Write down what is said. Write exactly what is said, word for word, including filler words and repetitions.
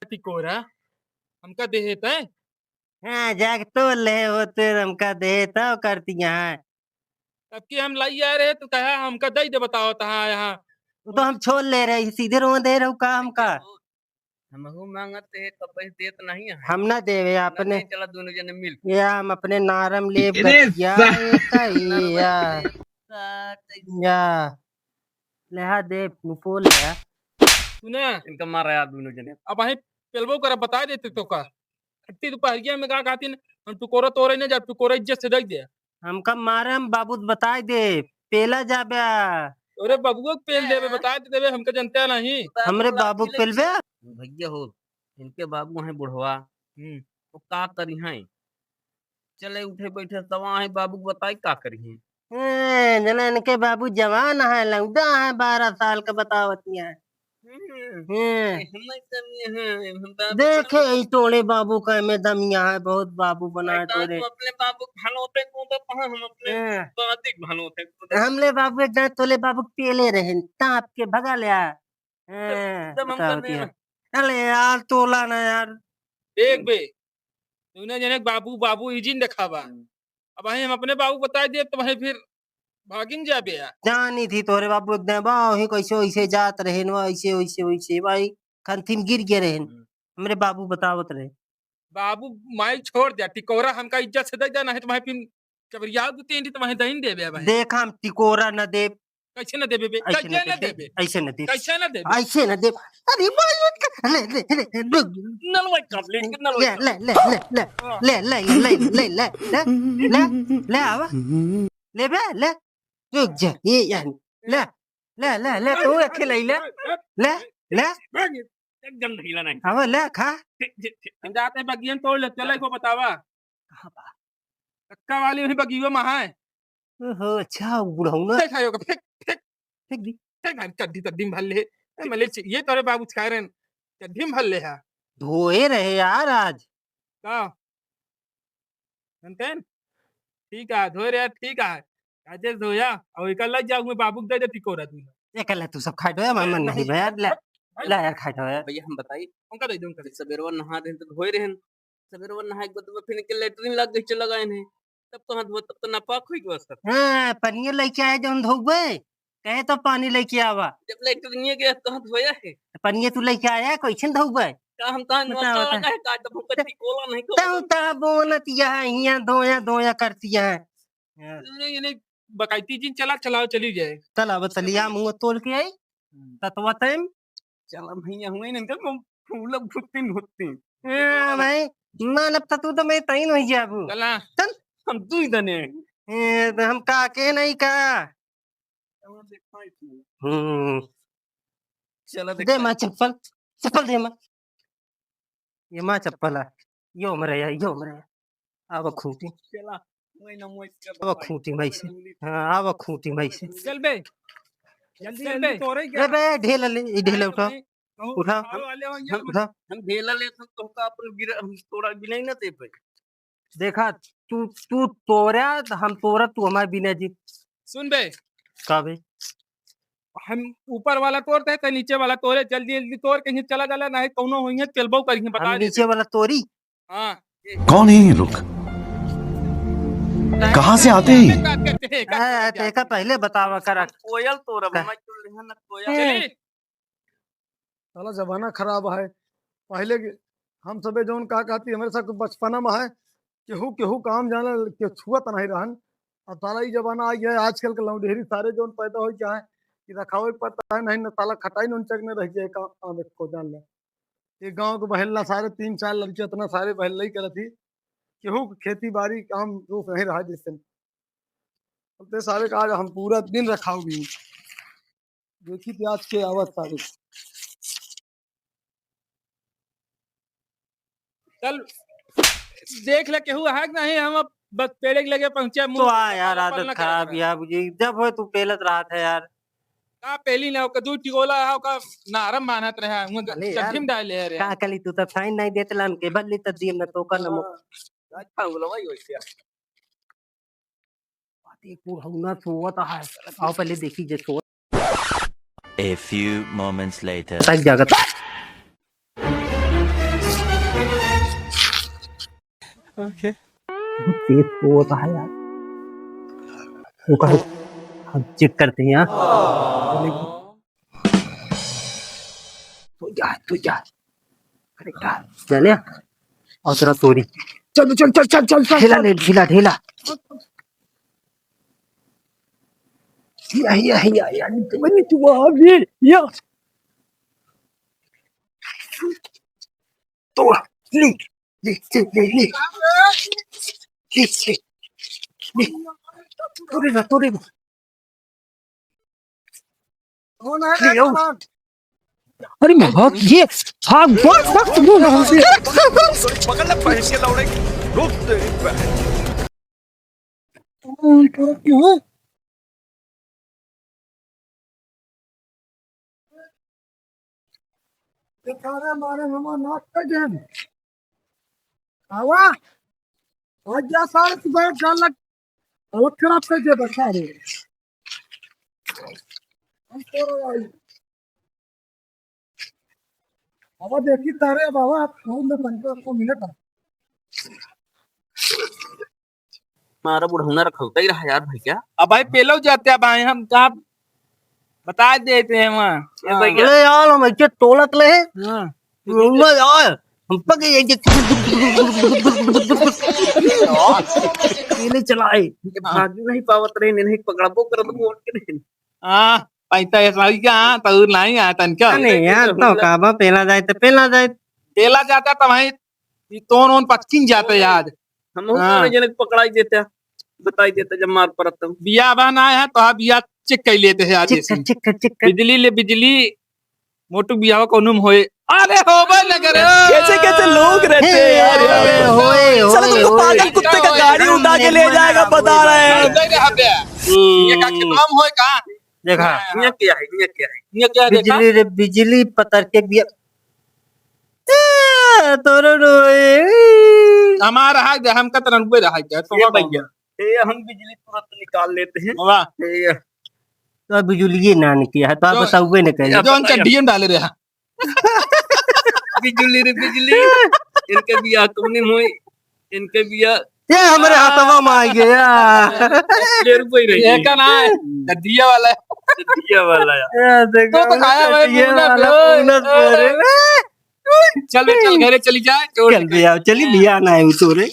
टिकोरा, हमका देहे तय। हाँ, जाके तोल ले होते, हमका देहे तय करती यहाँ। तब कि हम लाई आए रहे, तो कहा, "हमका दई दे, बताओ, तहाँ यहाँ।" वो तो हम छोड़ ले रहे, सीधे रोवा दे रहे, का हमका? हमहू मांगत है, कब से देत नहीं है। हम ना देवे, ना अपने दे, चला दोनों जने मिल। ये हम अपने नारम ले अरे बतिया सा- ये कहिया। ना, ना, ना, ना। या। लेहा दे, मुपो लेहा। सुना? इनका मारा यार दोनों जने। अब वहीं पेलबो करा, बता देते तो का। इतनी दोपहरिया में का खातिन, हम टुकोरा तोरे न जा, टुकोरा इज्जत से दे दे। हमका मारे हम बाबू बताई दे, पेला जाबे। अरे बबुआ के पेल देबे, बता दे देबे, हमका जनते नहीं। हमरे बाबू के पेलबे? भैया हो, इनके बाबू हैं बुढ़वा, हम्म। वो का करी हैं? चले उठे बैठे सवा हैं, बाबू के बताई का करी हैं? ए, जला इनके बाबू जवान है, लौंडा है, बारह साल का बतावत है। हम्म। हम्म। ए, हम नहीं करिए हैं, हम बाबू देखे, बना- ई तोड़े बाबू का में दमिया है, बहुत बाबू बना भाई, तोड़े। तू अपने बाबू के भलो पे कूदत है, हम अपने हम्म। दादी के भलो पे कूदत। हमले बाबू एक दांत तोले बाबू के पेले रहे, ताप के भगा ले आ। हम्म, एकदम हम बताओ करने दिया। हैं। अरे यार, तोला ना यार। देख बे, तूने जने बाबू, बाबू ही जिन देखा बा। हम्म। अब वहीं हम अपने बाबू बताई देब, तो वहीं फिर भागिन जाबे यार। जानी थी तोरे बाबू एक दिन बा, वहीं कैसे वैसे जात रहेन, वैसे, वैसे, वैसे, भाई, खंथी में गिर गए रहेन। हम्म। हमरे बाबू बतावत रहे। बाबू, माई छोड़ दे, टिकोरा हमका इज्जत से दे दे, नहीं तो वहीं फिर कबरिया दू तीन दिन तो वहीं दहिन देबे भाई। देख, हम टिकोरा न देब। कैसे न देबे बे? ऐसे कैसे न न देबे, देबे? ऐसे न देबे। कैसे न देबे? ऐसे न देबे। अरे माई, ले, ले, ले, ले, रुक। नलवाई कर ले, नलवाई ले, कर। ले, ले, ले, ले। हाँ। ले, ले, ले, ले, ले, ले, ले, ले, ले, आवा। ले बे, ले। रुक जा, ये यार। ले, ले, ले, ले, तू अकेले ही ले। ले, ले। एकदम ढीला नहीं। आवा, ले, खा। ठीक, ठीक, ठीक। हम जाते हैं, बगियन तोड़ ले, चले को बतावा। कहाँ बा? कक्का वाली वही बगियो में है। ओहो, अच्छा, वो बुढ़ऊ ना। फेंक, फेंक, फेंक। फेंक दी। फेंक, अरे चड्डी, चड्डी में भर ले। ए, मले ची-, ये तोरे बाबू छकाए रहे, चड्डी में भर ले है। धोए रहे यार आज। का? जानते हैं? ठीक है, धोए रहे, ठीक है। आज धोया, और एक लग जाऊँ मैं बाबू को दे दे टिकोरा दूंगा। एक ले तू सब खाए दो यार, मैं मन नहीं बे यार, ले, ले यार खाए दो यार। भैया हम बताई। उनका दे दे, उनका दे। सवेरवा नहा रहे तो धोए रहे। सवेरे वो नहाए के बाद फिर के लेटरिन लाग गई, चला गए हैं। तब तो हाथ धो, तब तो नापाक हुई गवा सब। हाँ, पनिया लेके आए जौन धोबे, कहे तो पानी लेके आवा। जब लेटरिन गया तो हाथ धोया है। पनिया तू लेके आया, कैसे धोबे? का हम कहा, बताओ, नौकर बताओ। लगा है, का तो भूख टिकोला नहीं तो। तब तो बोलत यह हियां धोया, धोया करती है। हाँ। नहीं, नहीं, बकायती जिन चला, चलाओ, चली जाए। चला, अब तलिया मुंह तोल के आई, हम्म। ततवा तैम। चला भैया, हुए ना, इनका मुंह फूलब घुट्टी घुट्टी। ए, भाई, मानब त तू तो मैं तैन हो जाबू। चला। चल। हम दुई दने। ए, तो हम का के नहीं का? चला देखा है तू। हम्म। चला दे देखा माँ है। चप्पल, चप्पल दे माँ। ये माँ चप्पल है, यो मरे या, यो मरे या। आवा खूंटी। चला, वही ना मोई के आवा भाई। खूंटी भाई से। हाँ, आवा खूंटी भाई से। चल बे। जल्दी, चल जल्दी बे। तोरे ए क्या? बे, ढेला ले, ई ढेला अरे उठा। भाई, कहूँ उठा। खाओ वाले हो या हम, मत? उठा। हम ढेला ले, हम तो का अपन गिरा, हम तोड़ा बिना ही ना दे पाए। देखा, तू, तू तोरा, त हम तोरा, तू हमारे बिना जी। सुन बे। का बे? हम ऊपर वाला तोरते हैं, तो नीचे वाला तोरे, जल्दी, जल्दी तोर, कहीं चला जाला, नहीं कौनो होइहे, चलबो करिहे, बता हम दे नीचे दे। वाला तोरी? हाँ। कौन है ये लोग? कहाँ से आते हैं ये? बात करते हैं, का ए, करते हैं? तेका पहले बतावा करा। कोयल तोरब, का? मैं चल रहे हैं ना कोयल। ए। साला जमाना खराब है। पहले के हम सबे जौन का कहती, हमरे सब के बचपना में है, केहू, केहू काम जाने के छुअत नहीं रहन। अब साला ई जमाना आ गया है, आजकल के लौंडेरी सारे जौन पैदा हो गया है, कि रखावे के पड़ता है, नहीं न साला खटाई नून चक में रह जाए काम, काम एक को जान ले। ये गाँव के बहेला सारे तीन चार लड़के इतना सारे बहेला ही करत ही, केहू के खेती बाड़ी काम दोष नहीं रहा जिस दिन। अब ते सारे का आज हम पूरा दिन रखाओ भी। देखी प्याज के आवत सारे। चल, देख ले केहू है कि नहीं, हम अब बस पेड़े के लगे पहुंचे, तो मुंह आ यार, पाला आदत पाला खराब करत है। यार, बुझी, जब हो तू पेलत रहत है यार। का पेली ना, ओकर दू टिकोला है, ओकर नारम बांधत रहे, मुंह अरे यार, चड्ढी में डाले है रे। का कली तू तब साइन नहीं देत लन के, बल्ली तब दिए न तो कर न मो। हाँ, अच्छा बोलो भाई, वैसे। बात एक बुढ़ौना सोवत है। आओ पहले देखी जे सोवत। A few moments later. तक जागत। ओके। बहुत तेज वो होता है यार। रुको, रुको। हम चेक करते हैं यार। तू जा, तू जा। अरे यार, चले। और तेरा चोरी। चल, चल, चल, चल, चल, चल, ढेला चल। ले, ढेला, ढेला। या, या, या, या, नीचे, नीचे, वहाँ, ये, या। तोड़, ले, ले, ले, ले, ले। ले, ले, ले। तोड़े ना, तोड़े ना। कौन है ले आओ। कौन? अरे भाग, ये भाग, भाग, भाग। पकड़ ले, पहन के लौड़े। रुक तेरी बहन। कौन, कौन, क्यों? ये सारे मारे हमार नाक कट जाए। आवा, आज जा सारे तू बैठ जा लग, हालत खराब कर दे बता रे। हम तो बाबा देखी तारे बाबा, आप फोन में पंद्रह को मिनट है। हमारा बुढ़ौना रखौता ही रहा यार भैया। अब भाई पेलो जाते हैं भाई, हम कहाँ बता देते हैं वहाँ। ए भैया। अरे यार, हम ऐसे तोलत रहे। हाँ। बुढ़ौना यार, हम पक गए। ये नहीं चलाए। ये भाग नहीं पावत रहे, नहीं पकड़बो करत, वो के नहीं। हाँ, पैसा ऐसा ही क्या, हाँ, तौर नहीं आता इनका। अरे यार, तो काबा पेला जाए तो पेला जाए। पेला जाता तो भाई, ये तोन ओन पचकिन जाते आज। हम हाँ। जने पकड़ाई देते, बताई देते जब मार पड़त तो। बिया बहन आए हैं तो हाँ, बिया चेक कर लेते हैं आज चेक कर, ऐसे। चेक कर, चेक कर। बिजली ले बिजली, मोटू बियाह कौनो में होए। अरे होबे न करे। कैसे कैसे लोग रहते हैं यार, यार। होए, होए, साला को होए, पागल होए। कुत्ते का गाड़ी उठा के ले जाएगा, बता रहे हैं। नहीं, नहीं, हबे। हम्म। ये का के नाम होए का? देखा। ये क्या है, ये क्या है? ये क्या देखा? बिजली रे बिजली, पतर के बिया। ए, तोरो रोए। हमारा है दे, हमका तरन कोई रहा है क्या? तो ये भैया, ए, हम बिजली तुरंत निकाल लेते हैं। वाह। ए, तो बिजुलिये ना निकले है, तो आप जो बताउबे न करी। जौन चड्ढियन डाले रहा। बिजुली रे बिजुली, इनके बिया कौने होई, इनके बिया ये हमरे हाथवा में आ गया। ले रुपये नहीं। ये का ना है? चड्ढिया वाला है। चड्ढिया वाला है। ये देखो, तो, तो खाया भाई, चड्ढिया वाला, पूनत पे। पूनत पे रे। चल बे, चल, घरे चली जाए, छोड़ चल के। बे, आओ, चली, बिया ना है उ तोरे।